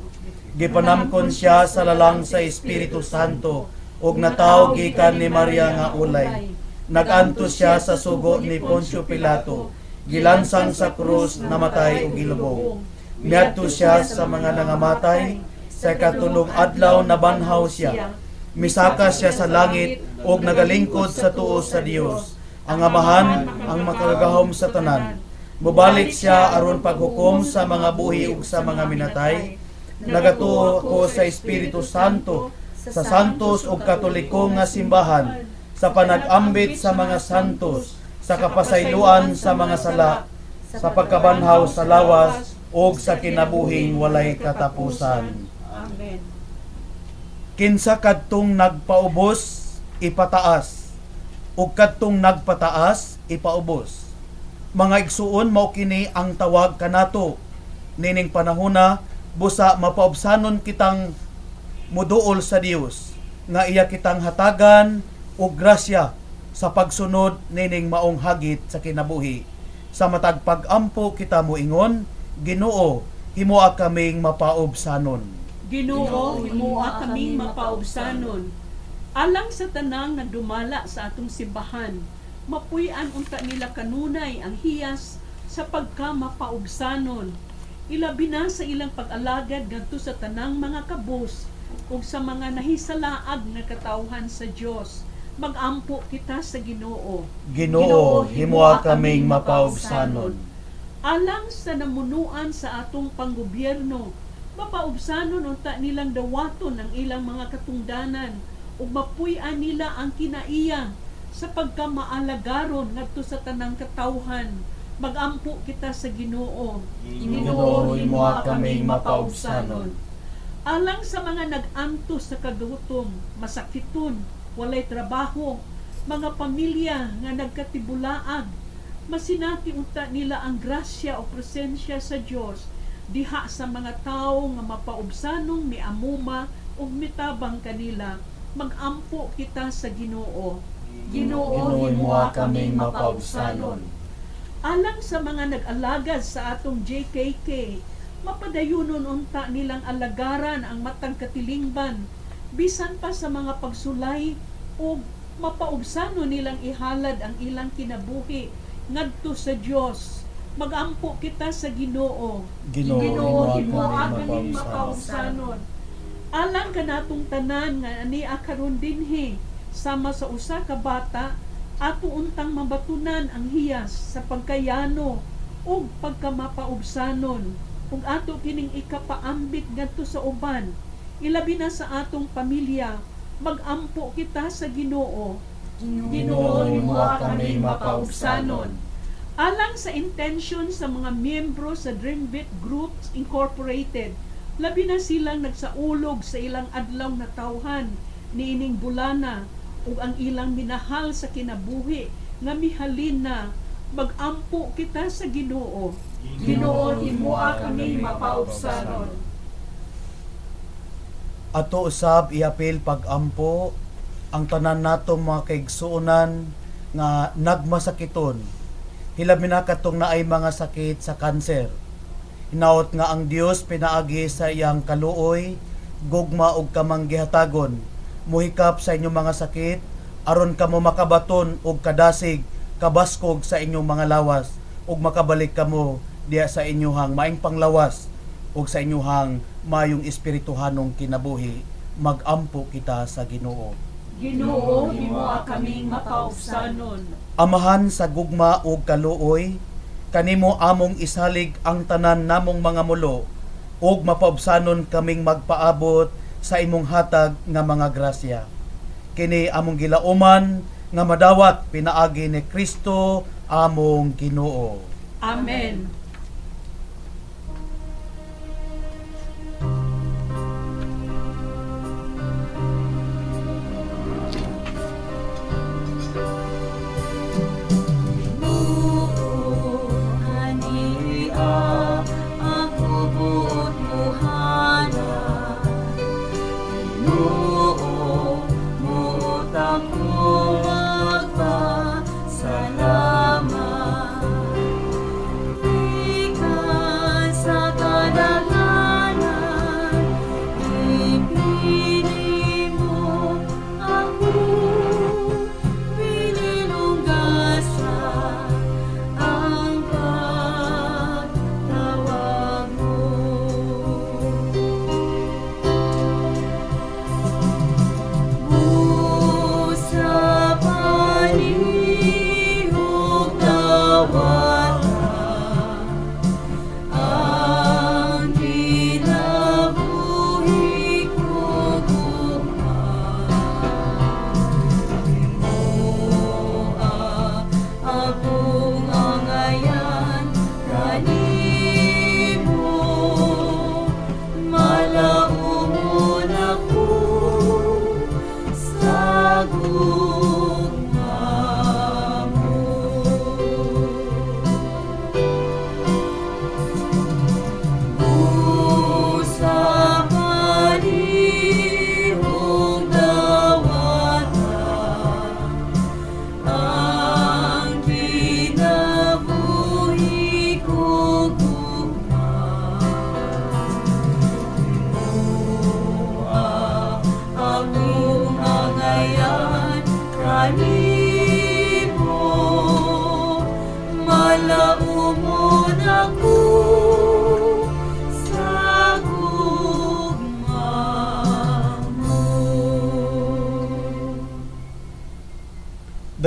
Gipanamkon siya sa lalang sa Espiritu Santo ug natawo gikan ni Maria nga ulay. Nag-antos siya sa sugo ni Poncio Pilato, gilansang sa krus, namatay ug gilubong. Miadto siya sa mga nangamatay, sa ikatulong adlaw nabanhaw siya. Misaka siya sa langit ug nagalingkod sa tuo sa Dios, ang Amahan ang makagagahom sa tanan. Mobalik siya aron paghukom sa mga buhi ug sa mga minatay. Nagatuo ko sa Espiritu Santo, sa santos ug katoliko nga simbahan, sa panag-ambit sa mga santos, sa kapasayloan sa mga sala, sa pagkabanhaw sa lawas, ug sa kinabuhing walay katapusan. Amen. Kinsa kadtong nagpaubos, ipataas, ug kadtong nagpataas, ipaubos. Mga igsuon, mao kini ang tawag kanato nining panahona, busa mapaubsanon kitang muduol sa Dios nga iya kitang hatagan og grasya sa pagsunod nining maong hagit sa kinabuhi. Sa matag pag-ampo kita moingon, Ginoo, himoa kaming mapaubsanon. Ginoo, himoa kaming mapaubsanon. Alang sa tanang nagdumala sa atong simbahan, mapuy-an unta nila kanunay ang hiyas sa pagkamapaubsanon. Ilabi na sa ilang pag-alagad ngadto sa tanang mga kabus ug sa mga nahisalaag nga katawhan sa Dios. Magampo kita sa Ginoo. Ginoo, himoa kaming mapaubsanon. Alang sa namunuan sa atong panggobyerno, mapaubsanon unta nilang dawaton ang ilang mga katungdanan ug mapuy-an nila ang kinaiya sa pagkamaalagaron ngadto sa tanang katawhan. Magampo kita sa Ginoo. Ginoo, himoa kaming mapaubsanon. Alang sa mga nag-antos sa kagutom, masakiton, walay trabaho, mga pamilya nga nagkatibulaag, masinati unta nila ang grasya o presensya sa Dios diha sa mga tawo nga mapaubsanong miamuma ug mitabang kanila. Magampo kita sa Ginoo. Ginoo, himoa kaming mapaubsanon. Alang sa mga nag-alagad sa atong JKK, mapadayunon unta nilang alagaran ang matag katilingban bisan pa sa mga pagsulay ug mapaubsanon nilang ihalad ang ilang kinabuhi ngadto sa Dios. Magampo kita sa Ginoo. Ginoo, himoa kaming kaming mapaubsanon. mapaubsanon. Alang kanatong tanan nga ania karon dinhi sama sa usa ka bata, ato untang mabatunan ang hiyas sa pagkayano ug pagkamapaubsanon, ug ato kining ikapaambit ngadto sa uban, ilabi na sa atong pamilya. Magampo kita sa Ginoo. Ginoo, himoa kaming mapaubsanon. Alang sa intention sa mga miyembro sa Dreambit Groups Incorporated, labi na silang nagsaulog sa ilang adlaw na tawhan niining bulana ug ang ilang minahal sa kinabuhi nga mihalin na. Magampo kita sa Ginoo. Ginoo, himoa kaming mapaubsanon. Ato usab iapil pagampo ang tanan nato mga kaigsuonan nga nagmasakiton. Hilabi na katong naay mga sakit sa kanser. Hinaot nga ang Dios pinaagi sa iyang kaluoy, gugma ug kamanggihatagon, muhikap sa inyong mga sakit aron kamo makabaton og kadasig, kabaskog sa inyong mga lawas ug makabalik kamo diha sa inyuhang maing panglawas ug sa inyuhang mayong espirituhanong kinabuhi. Magampo kita sa Ginoo. Ginoo, himoa kaming mapaubsanon. Amahan sa gugma ug kaluoy, kanimo among isalig ang tanan namong mga mulo ug mapaubsanon kaming magpaabot sa imong hatag nga mga grasya. Kini among gilauman nga madawat pinaagi ni Kristo among Ginoo. Amen. Salamat.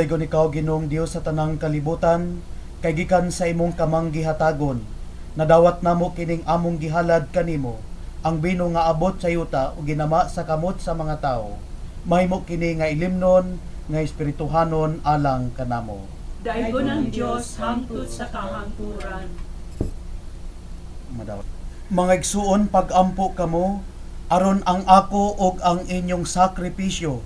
Daygon ikaw, Ginoong Dios sa tanang kalibutan, kay gikan sa imong kamang gihatagon. Nadawat namo kining among gihalad kanimo, ang bino nga abot sa yuta ug ginama sa kamot sa mga tawo. Mahimo kini nga ilimnon, nga espirituhanon alang kanamo. Daygon ang Dios hangtod sa kahangturan. Madawat. Mga igsuon, pag-ampo kamo, aron ang ako ug ang inyong sakripisyo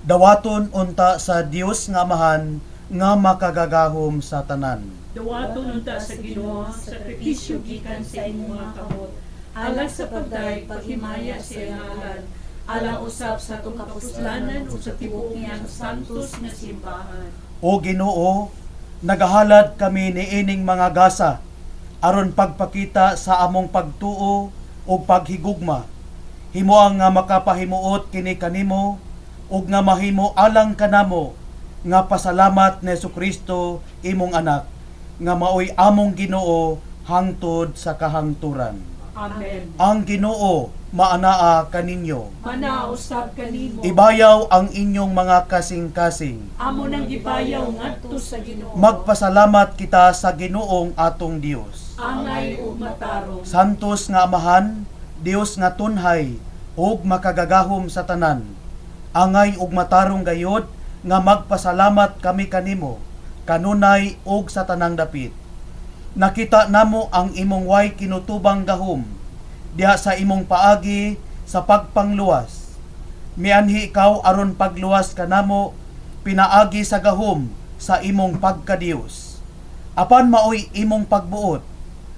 dawaton unta sa Dios nga Amahan nga makagagahom sa tanan. Dawaton unta sa Ginoo ang sakripisyo gikan sa imong mga kamot, alang sa pagdayeg paghimaya sa iyang ngalan, alang usab sa atong kapuslanan ug sa tibuok niyang santos nga simbahan. O Ginoo, nagahalad kami niining mga gasa aron pagpakita sa among pagtuo ug paghigugma. Himoa nga makapahimuot kini kanimo ug nga mahimo alang kanamo nga pasalamat ni Hesukristo imong anak nga maoy among Ginoo hangtod sa kahangturan. Amen. Ang Ginoo maanaa kaninyo. Manausab kanimo. Ibayaw ang inyong mga kasing-kasing. Amo nang gibayaw ngadto sa Ginoo. Magpasalamat kita sa Ginoong atong Dios. Angay ug matarong. Santos nga Amahan, Dios nga tunhay ug makagagahom sa tanan. Angay ug matarong gayod nga magpasalamat kami kanimo kanunay ug sa tanang dapit. Nakita namo ang imong way kinutubang gahom diha sa imong paagi sa pagpangluwas. Mianhi ikaw aron pagluwas kanamo pinaagi sa gahom sa imong pagkadiyos. Apan maoy imong pagbuot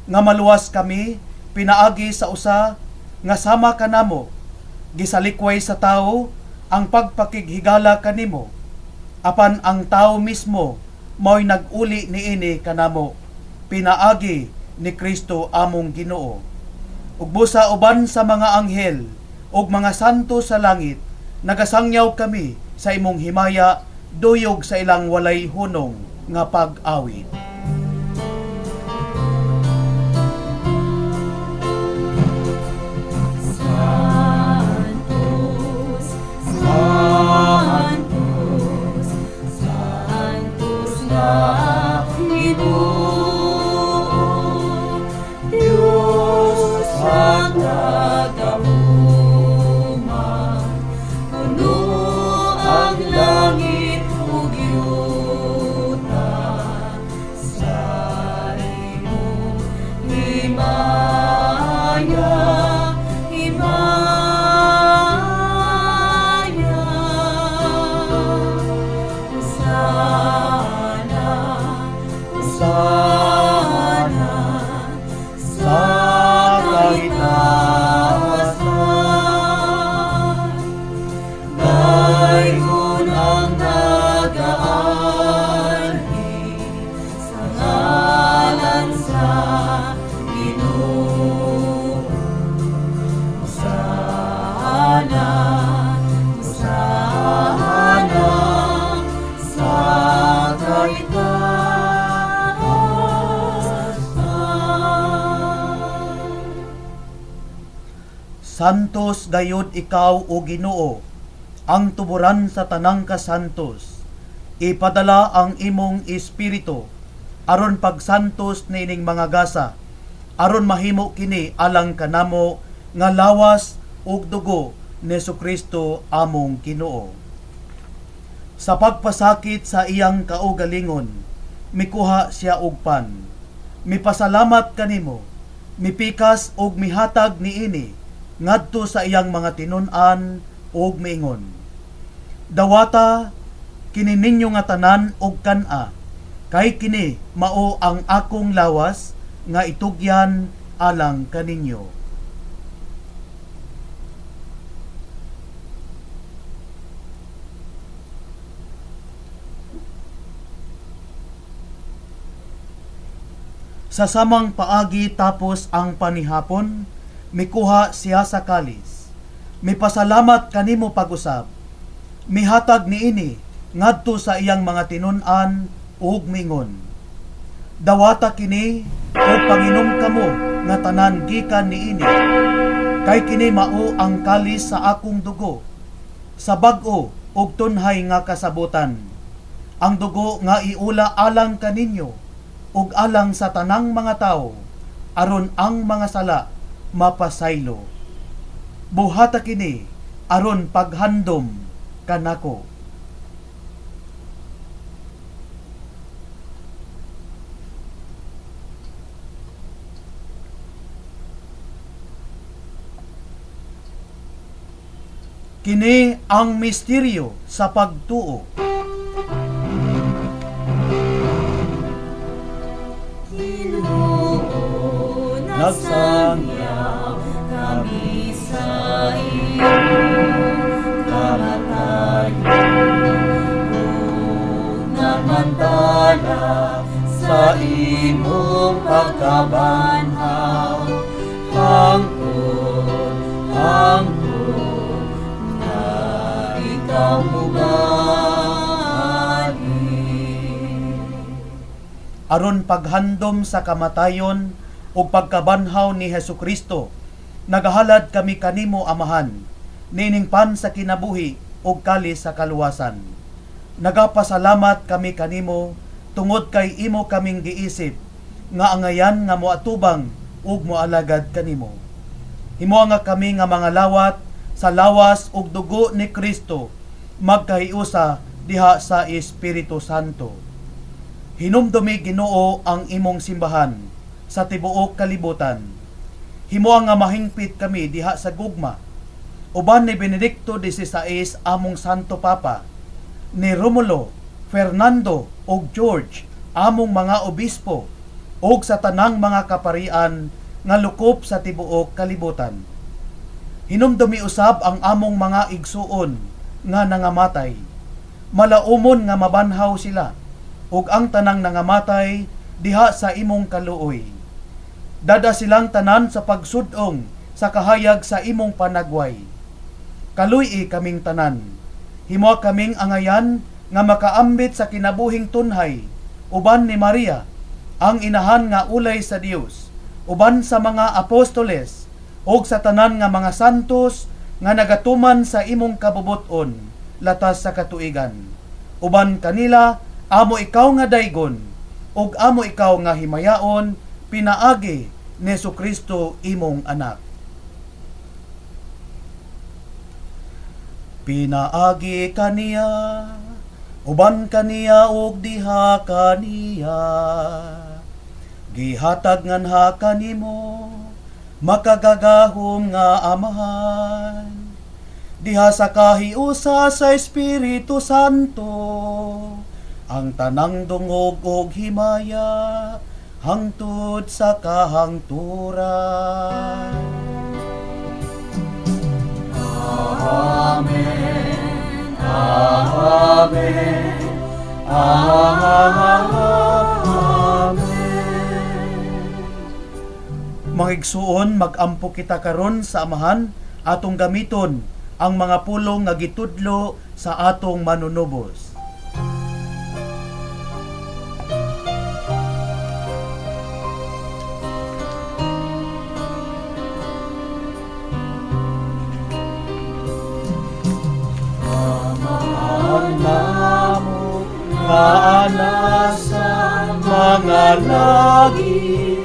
nga maluwas kami pinaagi sa usa nga sama kanamo, gisalikway sa tawo ang pagpakighigala kanimo. Apan ang tawo mismo maoy nag-uli niini kanamo pinaagi ni Kristo among Ginoo. Ug busa uban sa mga anghel ug mga santo sa langit, nagasangyaw kami sa imong himaya duyog sa ilang walay hunong nga pag-awit. Santos, Santos, Santos nga Ginoo, Dios sa kagahuman, puno ang langit ug yuta sa imong himaya, himaya. Hosana, Hosana sa kaitaasan. Daygon ang nagaanhi sa ngalan sa Ginoo. Hosana, Hosana sa kaitaasan. Santos gayud ikaw o Ginoo, ang tuburan sa tanang kasantos. Ipadala ang imong espiritu aron pagsantos niining mga gasa, aron mahimo kini alang kanamo nga lawas ug dugo ni Hesukristo among Ginoo. Sa pagpasakit sa iyang kaugalingon, mikuha siya og pan. Mipasalamat kanimo, mipikas og mihatag niini ngadto sa iyang mga tinun-an ug miingon: Dawata kini ninyo nga tanan og kan-a, kay kini mao ang akong lawas nga itugyan alang kaninyo. Sa samang paagi tapos ang panihapon, mikuha siya sa kalis. Mipasalamat kanimo pag-usab. Mihatag niini ngadto sa iyang mga tinun-an ug mingon: Dawata kini ug panginom kamo nga tanan gikan niini, kay kini mao ang kalis sa akong dugo, sa bag-o ug tunhay nga kasabutan. Ang dugo nga iula alang kaninyo ug alang sa tanang mga tawo, aron ang mga sala mapasaylo. Buhata kini aron paghandom kanako. Kini ang misteryo sa pagtuo. Ginoo, nagsangyaw kami sa imong kamatayon ug nagmantala sa imong pagkabanhaw. Hangtod, hangtod na ikaw mubalik. Aron paghandom sa kamatayon ug pagkabanhaw ni Hesukristo, nagahalad kami kanimo, Amahan, nining pan sa kinabuhi ug kalis sa kaluwasan. Nagapasalamat kami kanimo tungod kay imo kaming giisip nga angayan nga moatubang ug moalagad kanimo. Himoa nga kami nga mga lawat sa lawas ug dugo ni Kristo magkahiusa diha sa Espiritu Santo. Hinumdumi, Ginoo, ang imong simbahan sa tibuok kalibutan. Himoa nga mahingpit kami diha sa gugma. Uban ni Benedicto XVI among Santo Papa, ni Romulo, Fernando ug George among mga obispo, ug sa tanang mga kaparian nga lukop sa tibuok kalibutan. Hinumdumi usab ang among mga igsuon nga nangamatay. Malaumon nga mabanhaw sila, ug ang tanang nangamatay diha sa imong kaluoy. Dada silang tanan sa pagsudong sa kahayag sa imong panagway. Kaluy-i kaming tanan. Himoa kaming angayan nga makaambit sa kinabuhing tunhay, uban ni Maria, ang inahan nga ulay sa Dios, uban sa mga apostoles, ug sa tanan nga mga santos nga nagatuman sa imong kabubuton latas sa katuigan. Uban kanila amo ikaw nga daygon, ug amo ikaw nga himayaon, pinaagi ni Hesukristo imong anak. Pinaagi kaniya, uban kaniya ug diha kaniya, gihatag nganha kanimo, makagagahom nga Amahan, diha sa kahiusa sa Espiritu Santo, ang tanang dungog og himaya hangtod sa kahangturan. Amen. Amen. Amen. Mangigsuon, magampo kita karon sa Amahan, atong gamiton ang mga pulong nga gitudlo sa atong manunubos. Nasa mga lagi,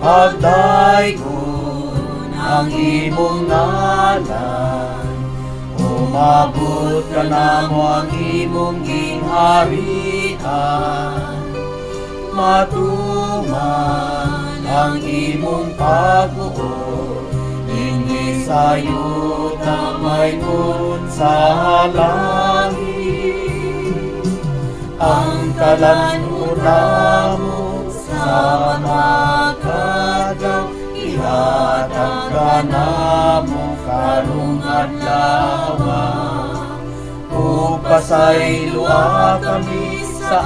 pagdaygon ang imong ngalan, umabot ka namo ang imong gingharian, matuman ang imong pagbuot, dinhi sa yuta maypon sa langit. Ang kalan-unan mo sa makadlaw, ihatag ka namo karong adlaw. Ug pasayloa kami sa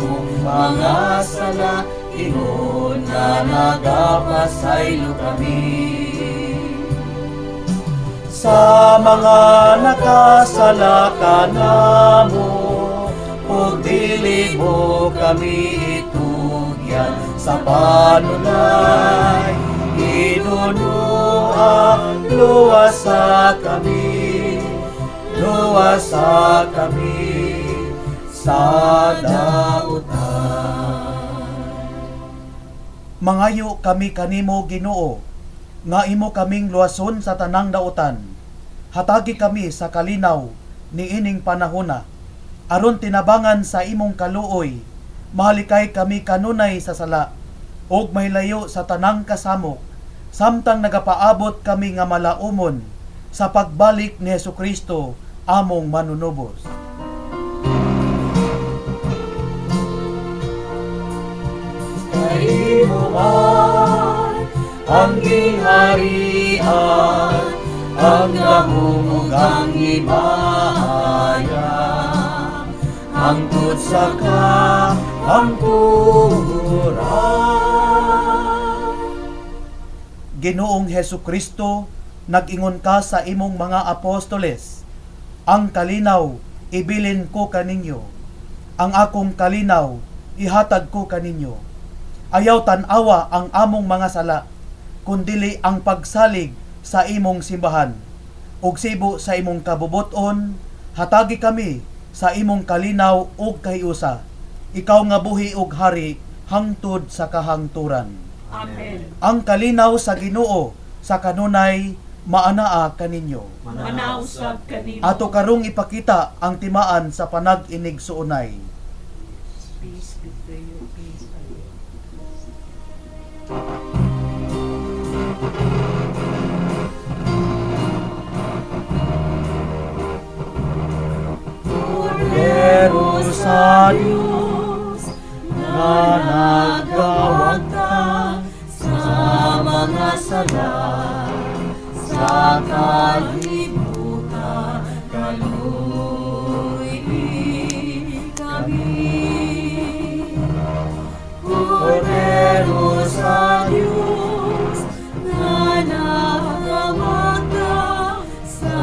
among mga sala, ingon nga nagapasaylo kami sa mga nakasala kanamo. Ug dili mo kami itugyan sa panulay, Ginoo, luwasa kami, luwasa kami sa dautan. Mangayo kami kanimo, Ginoo, nga imo kaming luwason sa tanang dautan. Hatagi kami sa kalinaw niining panahona, aron tinabangan sa imong kaluoy, mahalikay kami kanunay sa sala, ug mahilayo sa tanang kasamok, samtang nagapaabot kami nga malaumon sa pagbalik ni Hesukristo among manunubos. Kay imo man ang gingharian, ang gahom ug ang himaya, hangtod sa kahangturan. Ginoong Hesukristo, nag-ingon ka sa imong mga apostoles, ang kalinaw ibilin ko kaninyo, ang akong kalinaw ihatag ko kaninyo. Ayaw tan-awa ang among mga sala, kundili ang pagsalig sa imong simbahan. Ug sibo sa imong kabubuton, hatagi kami sa imong kalinaw ug kahiusa. Ikaw nga buhi ug hari hangtod sa kahangturan. Amen. Ang kalinaw sa Ginoo sa kanunay maanaa kaninyo. Manausab kanimo. Ato karong ipakita ang timaan sa panag-inig-suunay. Peace be to you, peace be to you. Kordero sa Diyos nga nagawagta sa mga sala sa kalibutan, kaluy kami. Kordero sa Diyos nga nagawagta sa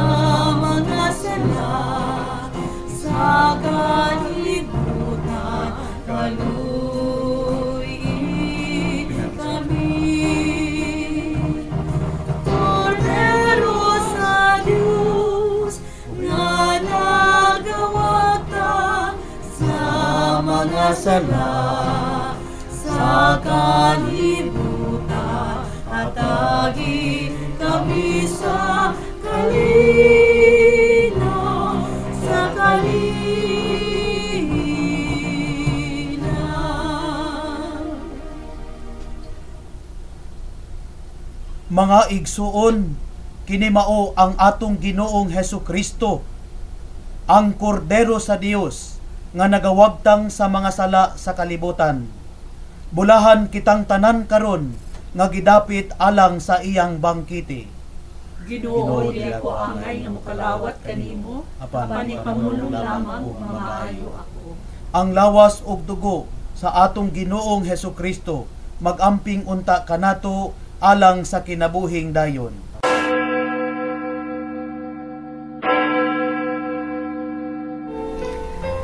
mga sala sa kalibutan, kaluy kami. Kordero sa Diyos nga nagawagta sa mga sala sa kalibutan, hatagi kami sa kalinaw, sa kalinaw. Mga igsuon, kini mao ang atong Ginoong Hesukristo, ang Kordero sa Dios nga nagawagtang sa mga sala sa kalibutan. Bulahan kitang tanan karon nga gidapit alang sa iyang bangkete. Ginoo, dili ko angay nga mokalawat kanimo, apan ipamulong lamang ug mamaayo ako. Ang lawas ug dugo sa atong Ginoong Hesukristo magamping unta kanato alang sa kinabuhing dayon.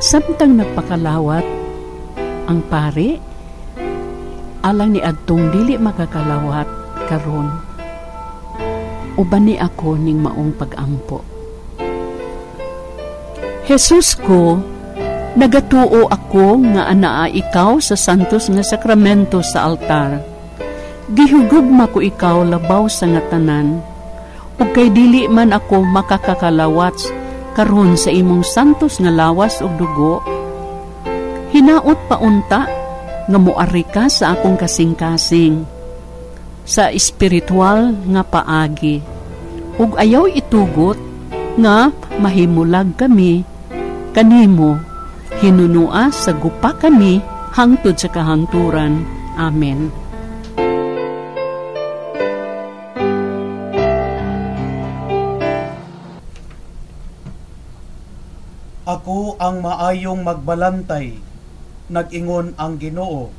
Samtang nagpakalawat ang pare, alang ni adtong dili makakalawat karon, uban ni ako ning maong pag-ampo. Jesus ko, nagatuo ako nga anaa ikaw sa santos nga sakramento sa altar. Gihugugma ko ikaw labaw sa nga tanan, ug kay dili man ako makakakalawat karon sa imong santos nga lawas ug dugo, hinaot pa unta nga moari ka sa akong kasing-kasing sa espiritual nga paagi, ug ayaw itugot nga mahimulag kami kanimo, hinunua sa gupa kami hangtod sa kahangturan. Amen. Ako ang maayong magbalantay, nag-ingon ang Ginoo.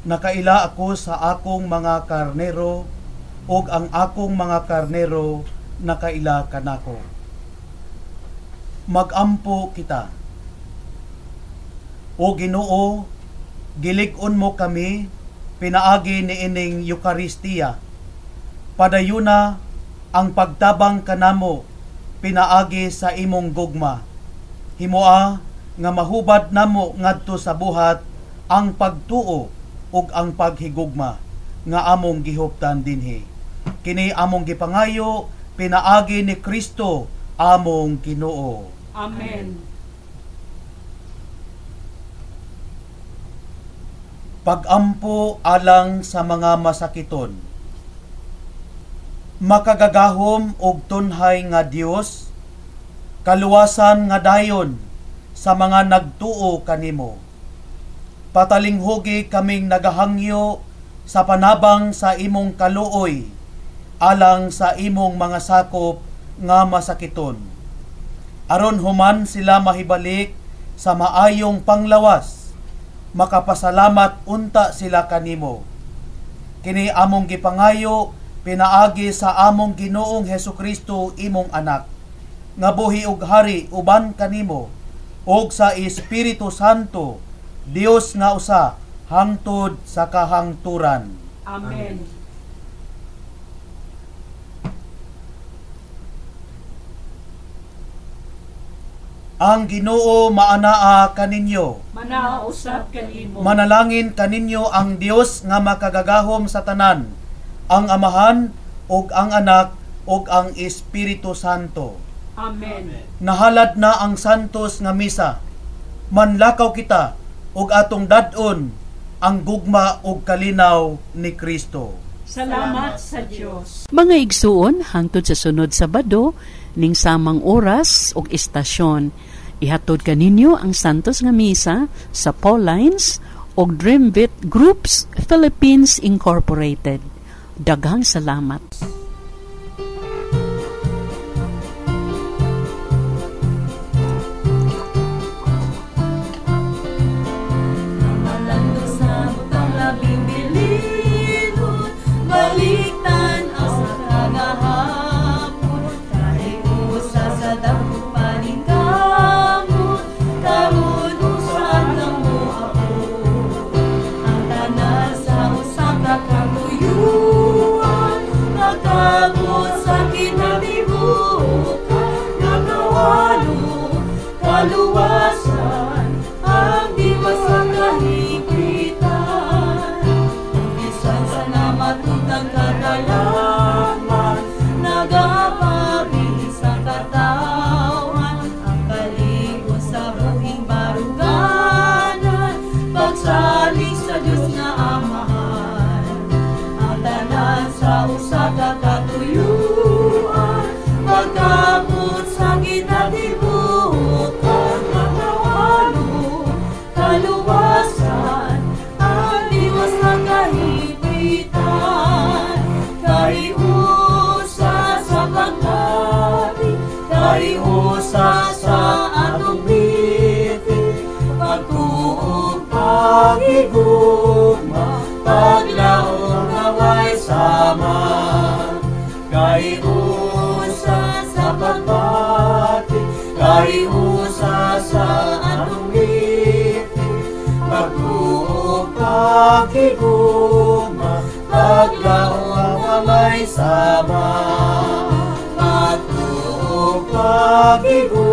Nakaila ako sa akong mga karnero, ug ang akong mga karnero nakaila kanako. Magampo kita. O Ginoo, gilig-on mo kami pinaagi niining Eukaristiya. Padayuna ang pagtabang kanamo pinaagi sa imong gugma. Himoa nga mahubad namo ngadto sa buhat ang pagtuo ug ang paghigugma nga among gihuptan dinhi. Kini among gipangayo pinaagi ni Kristo among Ginoo. Amen. Pagampo alang sa mga masakiton. Makagagahom og tunhay nga Dios, kaluwasan nga dayon sa mga nagtuo kanimo. Patalinghugi kaming nagahangyo sa panabang sa imong kaluoy alang sa imong mga sakop nga masakiton. Aron human sila mahibalik sa maayong panglawas, makapasalamat unta sila kanimo. Kini among gipangayo pinaagi sa among Ginoong Hesukristo imong anak, nga buhi og hari uban kanimo ug sa Espiritu Santo, Dios nga usa hangtod sa kahangturan. Amen. Ang Ginoo maanaa kaninyo. Manausap kanimo. Manalangin kaninyo ang Dios nga makagagahom sa tanan, ang Amahan ug ang Anak ug ang Espiritu Santo. Amen. Nahalad na ang santos nga misa. Manlakaw kita ug atong dad-on ang gugma ug kalinaw ni Kristo. Salamat sa Dios. Mga igsuon, hangtod sa sunod Sabado ning samang oras ug istasyon, ihatod kaninyo ang Santos nga Misa sa Paulines ug Dreamvit Groups Philippines Incorporated. Daghang salamat. Kaluwasan ang diwa sa kahigpitan, bisan sa namatutang kagalaman, nagapari sa katawan, ang kaligod sa buhing baruganan, pagsalig sa Diyos nga Amahan, ang tanan sa usa ka katuyuan, pagkabot sa kinatibukan. Kaluwasan ang diwa sa kahigpitan, kariusa sa paglabi, kariusa sa atong biti, pagtuog pagigugma, paglaom nga way sama, kariusa sa pagbati, kariusa sa atong biti, pagtuog pagigugma, paglaom nga may sama, pagtuog pagigugma.